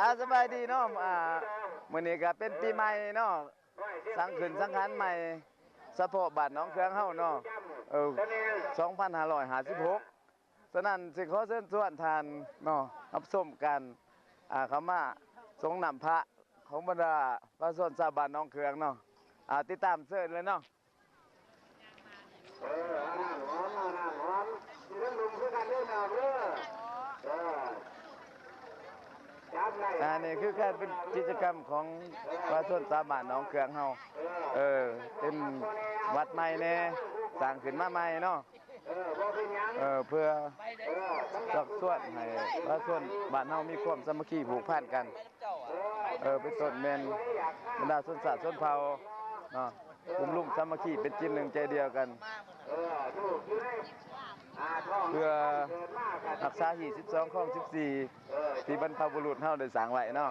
ອາ ສະບາຍດີເນາະ ອາ ມື້ນີ້ກະເປັນປີໃໝ່ເນາະ ສັງຂຶ້ນສັງຂານໃໝ່ ສະເພາະບ້ານໜອງເຂືອງເຮົາເນາະ ເອີ ສອງພັນຫ້າຮ້ອຍຫ້າສິບຫົກ ສະນັ້ນຊິຂໍເຊີນຊວນທ່ານເນາະ ຮັບຊົມການ ອາ ເຂົ້າມາສົງນ້ຳພະຂອງບັນດາປະຊາຊົນຊາວບ້ານໜອງເຂືອງເນາະ ອາ ຕິດຕາມເຊີນເລີຍເນາະ. ເອີ ອັນນັ້ນຫອມ ອັນນັ້ນຫອມ ຢູ່ເທິງລຸ່ມຄືກັນເດີນ້ອງເດີ ເອີ ຈັບໄດ້ ອັນນີ້ຄືການເປັນກິດຈະກຳຂອງປະຊາຊົນຊາວບ້ານໜອງເຂືອງເຮົາ ເອີ ເປັນວັດໃໝ່ແດ່ ສ້າງຂຶ້ນມາໃໝ່ເນາະ ເອີ ເພື່ອຊັກຊວນໃຫ້ປະຊາຊົນບ້ານເຮົາມີຄວາມສາມັກຄີຜູກພັນກັນ ເອີ ເປັນຕົ້ນແມ່ນບັນດາຊົນຊາດຊົນເຜົ່າເນາະ ກຸ່ມລຸມສາມັກຄີເປັນຈິດໜຶ່ງໃຈດຽວກັນ ເພື່ອຮັກສາຮີດສິບສອງຄອງສິບສີ່ ທີ່ບັນພະບຸລຸດເຮົາໄດ້ສ້າງໄວ້ເນາະ.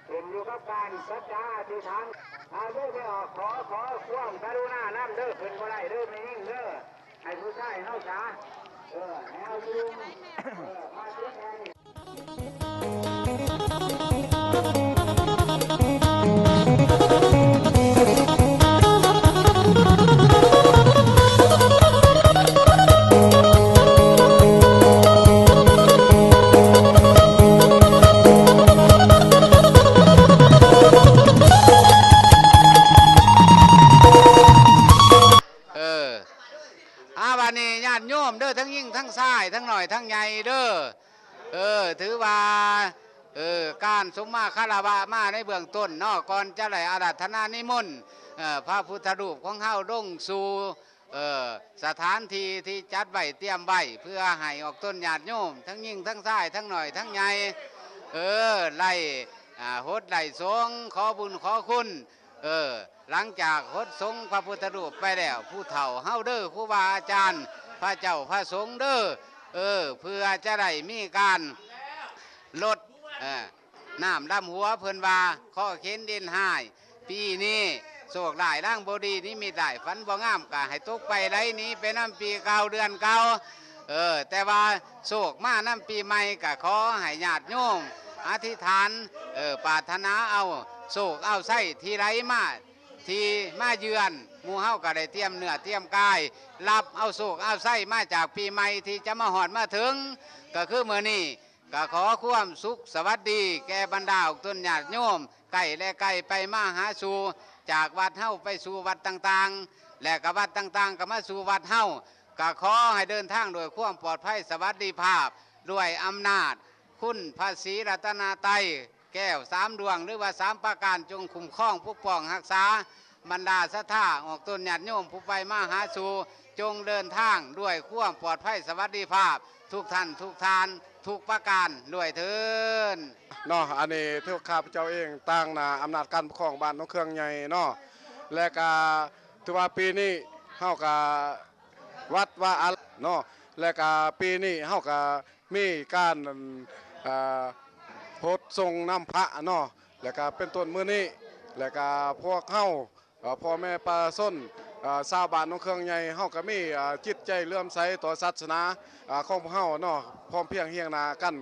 ຂຶ້ນຢູ່ກັບການສັດຈາອະທິຖານ ຖ້າເດີໄປອອກ ຂໍ ຂໍຄວາມກະລຸນານຳເດີ ຂຶ້ນບໍ່ໄດ້ເດີແມ່ຍິງເດີ ໃຫ້ຜູ້ຊາຍເຮົາສາ ເອີ ໃຫ້ເຮົາຢູ່ ເອີ ມາເສຍແທນ. ເອີ ອາ ບາດນີ້ຍາດໂຍມເດີ ທັງຍິງທັງຊາຍ ທັງນ້ອຍທັງໃຫຍ່ເດີ ເອີ ຖືວ່າ ເອີ ການສົມມາຄາລະວະມາໃນເບື້ອງຕົ້ນເນາະ ກ່ອນຈະໄດ້ອາລາທະນານິມົນ ເອີ ພະພຸດທະຮູບຂອງເຮົາລົງສູ່ ເອີ ສະຖານທີ່ທີ່ຈັດໄວ້ຕຽມໄວ້ ເພື່ອໃຫ້ອອກຕົນຍາດໂຍມ ທັງຍິງທັງຊາຍ ທັງນ້ອຍທັງໃຫຍ່ ເອີ ໄດ້ ອາ ຫົດໄດ້ສົງ ຂໍບຸນຂໍຄຸນ ເອີ ຫຼັງຈາກຫົດສົງພະພຸດທະຮູບໄປແລ້ວ ຜູ້ເຖົ້າເຮົາເດີ ຄູບາອາຈານ ພະເຈົ້າພະສົງເດີ ເອີ ເພື່ອຈະໄດ້ມີການລົດ ເອີ ນ້ຳດຳຫົວ ເພິ່ນວ່າ ເຄາະເຂັນເວັນຮ້າຍ ປີນີ້ໂຊກຮ້າຍລາງບໍ່ດີ ນິມິດຮ້າຍຝັນບໍ່ງາມ ກະໃຫ້ຕົກໄປໄຫຼໜີໄປນຳປີເກົ່າເດືອນເກົ່າ ເອີ ແຕ່ວ່າໂຊກມານຳປີໃໝ່ ກະຂໍໃຫ້ຍາດໂຍມອະທິຖານ ເອີ ປາດຖະໜາເອົາໂຊກເອົາໄຊທີ່ໄຫຼມາ ທີ່ມາເຢືອນ ໝູ່ເຮົາກໍໄດ້ຕຽມເນື້ອຕຽມກາຍ ຮັບເອົາໂຊກເອົາໄຊມາຈາກປີໃໝ່ທີ່ຈະມາຮອດມາເຖິງ ກໍຄືມື້ນີ້ ກໍຂໍຄວາມສຸກສະຫວັດດີແກ່ບັນດາອອກຕົນຍາດໂຍມ ໃກ້ແລະໄກ ໄປມາຫາສູ່ ຈາກວັດເຮົາໄປສູ່ວັດຕ່າງໆ ແລະກໍວັດຕ່າງໆກໍມາສູ່ວັດເຮົາ ກໍຂໍໃຫ້ເດີນທາງດ້ວຍຄວາມປອດໄພສະຫວັດດີພາບ ດ້ວຍອຳນາດຄຸນພະສີລັດຕະນະໄຕ ແກ້ວສາມດວງ ຫຼືວ່າສາມປະການ ຈົ່ງຄຸ້ມຄອງປົກປ້ອງຮັກສາບັນດາສັດທາອອກຕົນຍາດໂຍມຜູ້ໄປມາຫາສູ່ ຈົ່ງເດີນທາງດ້ວຍຄວາມປອດໄພສະຫວັດດີພາບ ທຸກທ່ານທຸກທ່ານ ທຸກປະການດ້ວຍເທີ້ນ. ເນາະ ອັນນີ້ຖືວ່າຂ້າພະເຈົ້າເອງ ຕາງໜ້າອຳນາດການປົກຄອງບ້ານໜອງເຄື່ອງໃຫຍ່ເນາະ ແລະກະຖືວ່າປີນີ້ເຮົາກະວັດວາອາເນາະ ແລະກະປີນີ້ເຮົາກະ ມີການ ເອີ ຫົດສົງນ້ຳພະເນາະ ແລະກະເປັນຕົ້ນມື້ນີ້ ແລະກະພວກເຮົາ ເອີ ພໍ່ແມ່ປະຊາຊົນ ເອີ ຊາວບ້ານໜອງເຄື່ອງໃຫຍ່ ເຮົາກະມີ ເອີ ຈິດໃຈເຫຼື້ອມໃສຕໍ່ສາສະໜາ ເອີ ຂອງພວກເຮົາເນາະ ພ້ອມພຽງຮຽງໜ້າກັນ